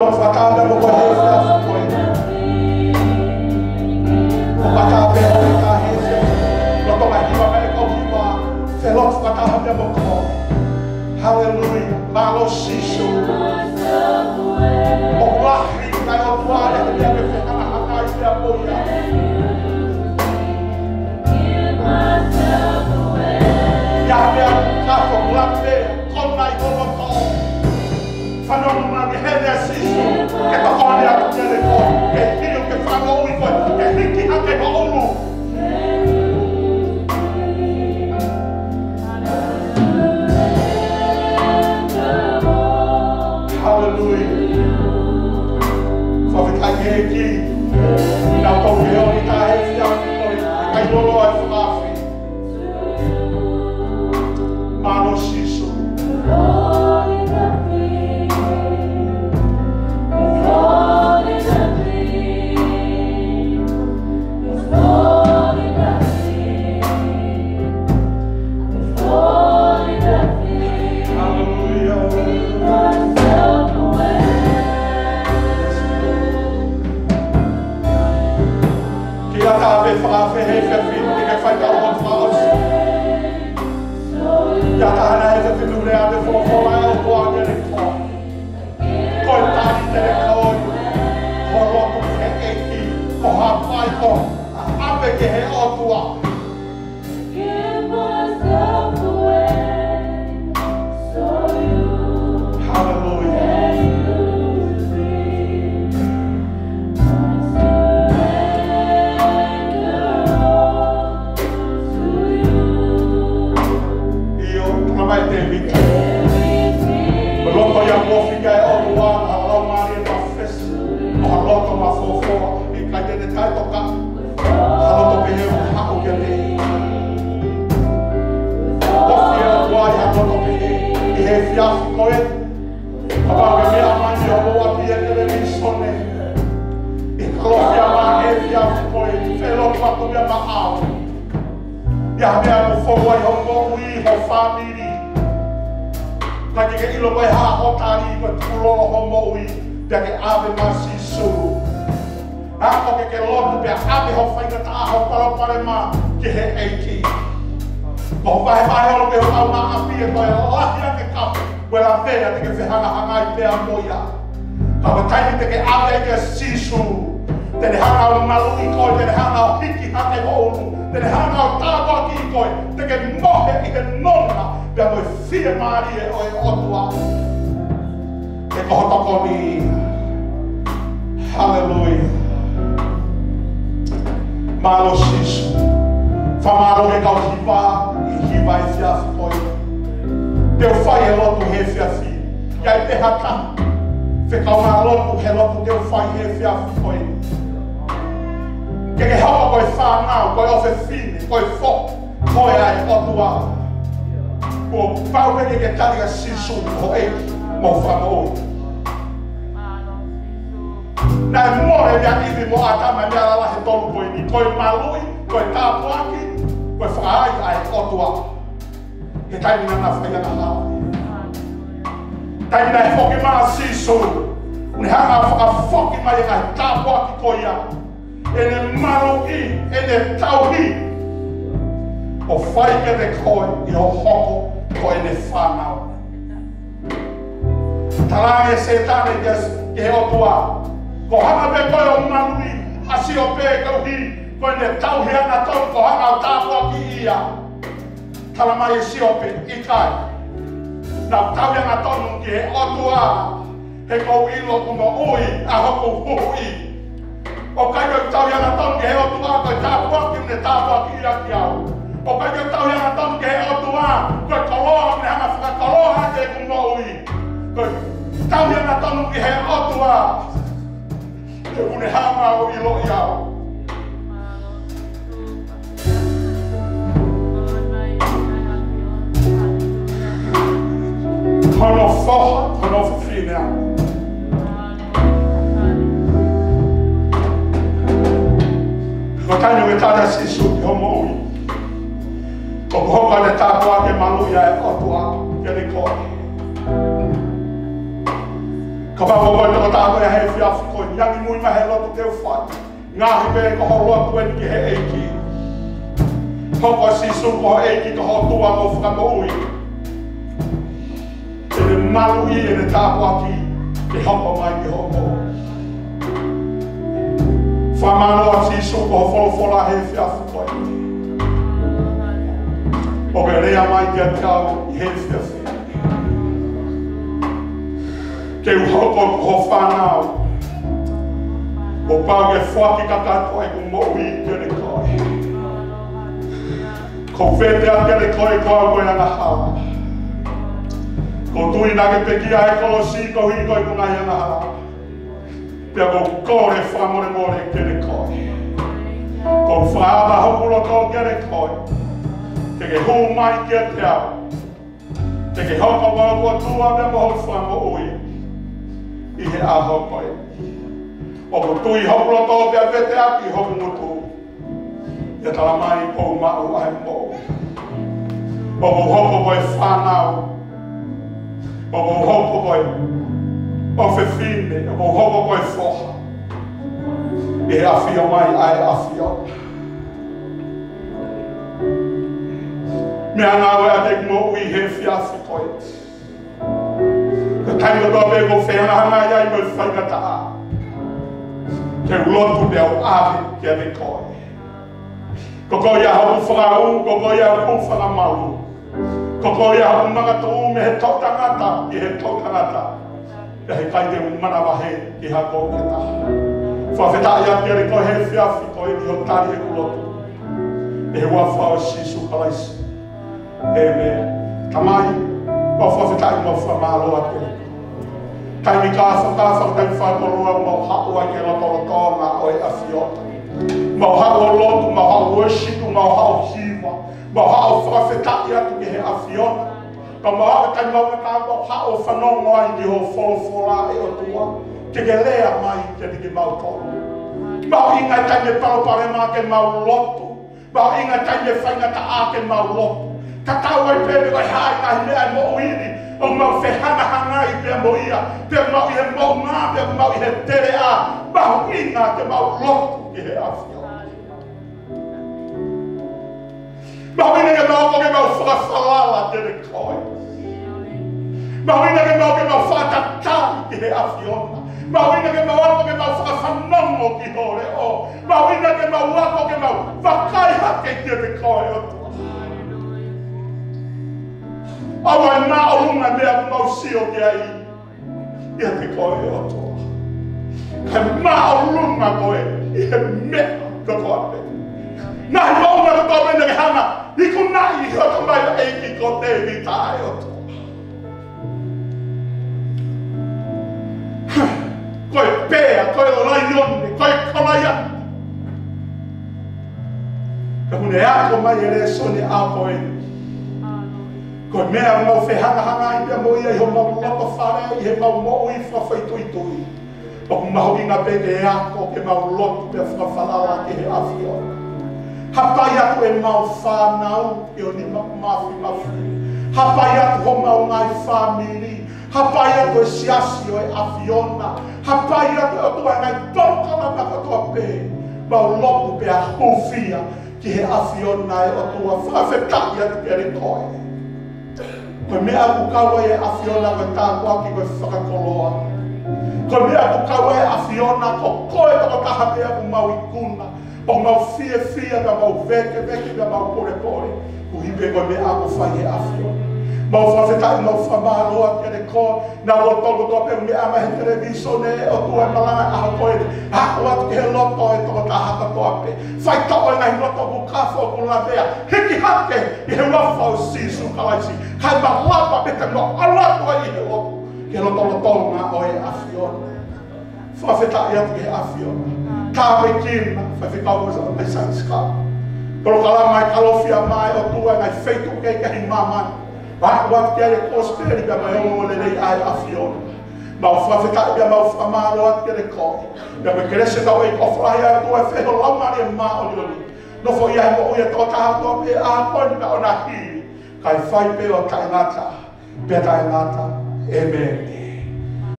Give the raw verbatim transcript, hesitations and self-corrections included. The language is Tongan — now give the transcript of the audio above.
Lotu fakataha mo koe he efiafi ko eni. Lotu fakataha mo koe he efiafi. Lotu mai hiva mai ko hiva. Fai lotu fakataha mo koe. Haleluia. Mālō Sīsū. ʻOku lahi ʻa e ʻOtua ʻi he meʻa ke fehangahangai pea mo ia. ʻI he meʻa ka ko lape, ko nai ko loto. Fanongo mai ki he lea ʻa Sīsū, ke tokoni atu kiate koe, ke hili ke fanongo koe, ke hiki hake ho ʻulu. Haleluia. Fakafetaʻi ki he ʻEiki, naʻa tau ke ʻomi tahe fia koe, kai lolo ai fakafi. Mālō Sīsū. Haleluia. Ke ʻatā pē fakaafeʻi he efiafi ni ke fai tau ʻo fakaʻosi. ʻI he ʻatā hana he efiafi ni ʻoku lea ʻa e folofola ʻa e ʻOtua kiate koe. Ko e tali ʻe koe ho lotu ki he ʻEiki, ko e hapai ko e ʻave ki he ʻOtua. Haleluia. ʻIo, tala mai Tēvita. Ko e loto ia kuo fika ʻe he ʻOtua, ʻa e laumālie mafesi, mo ha loto mafofoa, ʻikai te ne taʻetoka. Ha loto pehē ʻoku haʻu kiate ia. Ofi ʻa e ʻOtua ʻi ha loto pehē, ʻi he efiafi ko eni. Kapau ʻoku ke meʻa mai ʻi hoʻo ʻapi ʻi he televīsone. ʻI he Kalofiama he efiafi ko eni, fai lotu atu pea maʻau. ʻI ha meʻa ʻoku fou ai ho moʻui, ho fāmili. Ka ke ke ʻilo ko e hā ho tali, ko e tukulolo ho moʻui, pea ke ʻave maʻa Sīsū. Ako ke ke lotu pea ʻave ho faingataʻa, ho palopalema ki he ʻEiki. Ko ho vahevahe holo ki hotau maʻa ʻapi ʻe ko e lahi ange ka ko e lavea te ke fehangahangai pea mo ia. Ka ko e taimi te ke ʻave ai kia Sīsū, te ne hanga ʻo maluʻi koe, te ne hanga ʻo hiki hake ho ʻulu, te ne hanga ʻo tāpuakiʻi koe, te ke mohe ʻi he nonga pea mo e fiemālie ʻo e ʻOtua. He ko ho tokoni. Haleluia. Mālō Sīsū. Fakamālō ki he kau hiva, ʻi he hiva efiafi ko eni. Te u fai e lotu he efiafi. ʻI ai pē ha taha fekau mai lotu he lotu te u fai he efiafi ko eni. Ke ke hoko ko e fānau, ko e ʻofefine, ko e foha, ko e ʻa e ʻOtua. Kuo pau pē ke ke tali ʻa Sīsū ko e ʻEiki mo e Fakamoʻui. Naʻe mole ʻa ʻIvi mo ʻĀtama mei he lalahi ʻe tolu ko eni, ko e maluʻi, ko e tāpuaki, ko e fakaai ʻa e ʻOtua. He taimi naʻa na fai angahala. Taimi naʻe foki mai ʻa Sīsū, ne hanga ʻo fakafoki mai ʻa e tāpuaki ko ia. ʻEne maluʻi, ʻene tauhi. ʻO fai kiate koe ʻi hoʻo hoko ko ʻene fānau. Talaange ʻe Sētane ki he, ki he ʻOtua. Ko e hanga pē koe ʻo maluʻi ʻa Siope koeʻuhi ko ʻene tauhi angatonu, ko e hanga ʻo tāpuakiʻi ia. Tala mai ʻe Siope, ʻikai. Naʻa ku tauhi angatonu ki he ʻOtua, he ʻoku ou ʻilo ʻoku moʻui ʻa hoku Huhuʻi. ʻOku ʻikai ko e tauhi angatonu ki he ʻOtua ko e tāpuaki ʻoku ne tāpuakiʻi ʻaki au. ʻOku ʻikai ko e tauhi angatonu ki he ʻOtua ko e koloa ʻoku ne hanga ʻo fakakoloa ʻaki ʻeku moʻui. Ko e tauhi angatonu ki he ʻOtua, he ʻoku ne hanga ʻo ʻiloʻi au. Hono foha, hono fefine au. Ko e taimi ʻoku ke tali ʻa Sīsū ki hoʻo moʻui, ʻoku hoko ʻa e tāpuaki maluʻi ʻa e ʻOtua kiate koe. Kapau ko koe tokotaha ko ia he efiafi ko eni, angimui mai he lotu te u fai. Ngaohi pē ko ho lotu eni ki he ʻEiki. Hoko ʻa Sīsū ko ho ʻEiki, ko ho ʻOtua mo Fakamoʻui. ʻEne maluʻi, ʻene tāpuaki ke hoko mai ki hoʻo moʻui. Fakamālō ʻa Sīsū ko ho folofola he efiafi ko eni. ʻOku ke lea mai kiate au ʻi he efiafi. Ke u hoko ko ho fānau. Kuo pau ke foaki kakato ʻeku moʻui kiate koe. ʻOku ou vete atu kiate koe ko au ko e angahala. ʻOku ou tui naʻa ke pekia he kolosi koeʻuhi ko ʻeku ngaahi angahala. Pea ʻoku ou kole fakamolemole kiate koe. ʻOku ou fakaava hoku loto kiate koe. Ke ke hū mai kiate au. Ke ke hoko ko ho ʻOtua pea mo ho Fakamoʻui ʻi he ʻaho ko eni. ʻOku ou tui hoku loto pea vete atu ʻi hoku ngutu. ʻIo, tala mai kuo u maʻu ʻa e moʻui. ʻOku ou hoko ko e fānau. ʻOku ou hoko ko e ʻofefine. ʻOku ou hoko ko e foha. ʻI he ʻafio mai ʻa e ʻAfiona. Meʻangāue ʻa ʻeku moʻui he efiafi ko eni. Ko e taimi kotoa pē ʻoku ou fehangahangai ai mo e faingataʻa, ke u lotu pea u ʻave kiate koe. Ko koe ia hoku fakaū, ko koe ia hoku fakamalu. Ko koe ia hoku makatuʻu mei he toʻutangata ki he toʻutangata. Pea heʻikai te u manavahē ki ha koʻeta. Fakafetaʻi atu kiate koe he efiafi ko eni ʻi hoʻo tali ʻeku lotu. ʻI he huafa ʻo Sīsū Kalaisi. ʻĒmeni. Tamai, mau fakafetaʻi, mau fakamālō atu. Taimi kāfakafa, taimi fakakolua, mau haʻu ai ki he lotolotonga ʻo e ʻAfiona. Mau haʻu ʻo lotu, mau haʻu ʻo worship, mau haʻu ʻo hiva, mau haʻu ʻo fakafetaʻi atu ki he ʻAfiona. Ka mau haʻu taimi mau ngata, mau haʻu ʻo fanongo ai ki hoʻo folofola ʻe ʻOtua. Ke ke lea mai kiate kimautolu. Mahuʻinga e taimi e palopalema ke mau lotu. Mahuʻinga e taimi e faingataʻa ke mau lotu. Tatau ai pē pe ko e hā e ngaahi meʻa ʻi he moʻui ni ʻoku mau fehangahangai pea mo ia, pe mau ʻi he moʻunga, pe mau ʻi he teleʻa. Mahuʻinga ke mau lotu ki he ʻAfiona. Mahuʻinga ke mau ō ke mau fakafalala kiate koe. Mahuʻinga ke mau ō ke mau fakatatali ki he ʻAfiona. Mahuʻinga ke mau ō ke mau fakafanongo ki ho leʻo. Mahuʻinga ke mau ō ke mau vakai hake kiate koe ʻOtua. ʻAua ʻe māʻolunga e meʻa ʻoku mau sio ki ai ʻiate koe ʻOtua. Kae māʻolunga koe ʻi he meʻa kotoa pē. Ngaahi moʻunga kotoa pē naʻa ke hanga ikunaʻi ʻi hoʻo tamaioʻeiki ko Tēvita ʻe ʻOtua. Ko e pea, ko e laione, ko e Kolaiate. Ka ʻoku ne ako mai e lēsoni ʻaho ko eni. Ko e meʻa ʻoku mau fehangahangai pea mo ia ʻi homau loto fale, ʻi heʻemau moʻui fakafoʻituitui. ʻOku mahuʻinga pē ke ako ke mau lotu pea fakafalala ki he ʻAfiona. Hapai atu ʻemau fānau ʻi ho nima māfimafi. Hapai atu homau ngaahi fāmili. Hapai atu e siasi ʻo e ʻAfiona. Hapai atu ʻe ʻOtua e ngaahi polokalama kotoa pē. Mau lotu pea hūfia ki he ʻAfiona ʻe ʻOtua, fakafetaʻi atu kiate koe. Ko e meʻa ʻoku kau ai e ʻAfiona ko e tāpuaki, ko e fakakoloa. Ko e meʻa ʻoku kau ai e ʻAfiona ko koe tokotaha pē ʻoku mau ikuna. ʻOku mau fiefia, ka mau vēkeveke, ka mau polepole. Koeʻuhi pē ko e meʻa ʻoku fai he ʻAfiona. Mau fakafetaʻi, mau fakamālō atu kiate koe. Naʻa ʻoku toko kotoa pē meʻa mai he televīsone ʻe ʻOtua e malanga ʻaho ko eni. Haʻu atu ki he loto e tokotaha kotoa pē. Faitoʻo e ngaahi loto ʻoku kafo ʻoku lavea. Hiki hake ʻi he huafa ʻo Sīsū Kalaisi. Kae malava pē ke mau ʻalu atu ai ʻi he loto. Ki he lotolotonga ʻo e ʻAfiona. Fakafetaʻi atu ki he ʻAfiona. Tāpuekina, faifekau ʻo e Saisika. Polokalama e Kalofiama ʻe ʻOtua ʻi he ngaahi feituʻu kehekehe ʻi māmani. Haʻu atu ki ai e kosipeli pea mo e ongoongolelei ʻa e ʻAfiona. Mau fakafetaʻi pea mau fakamālō atu kiate koe. Pea mo e kelesi ʻa e ʻEiki ʻoku fai ʻe ʻOtua ʻe feʻao laumālie māʻoniʻoni. Nofoʻia he moʻui ʻa e tokotaha kotoa pē ʻaho ko eni pea ʻo na hili. Kae fai pē ʻo taʻengata pea taʻengata. ʻĒmeni.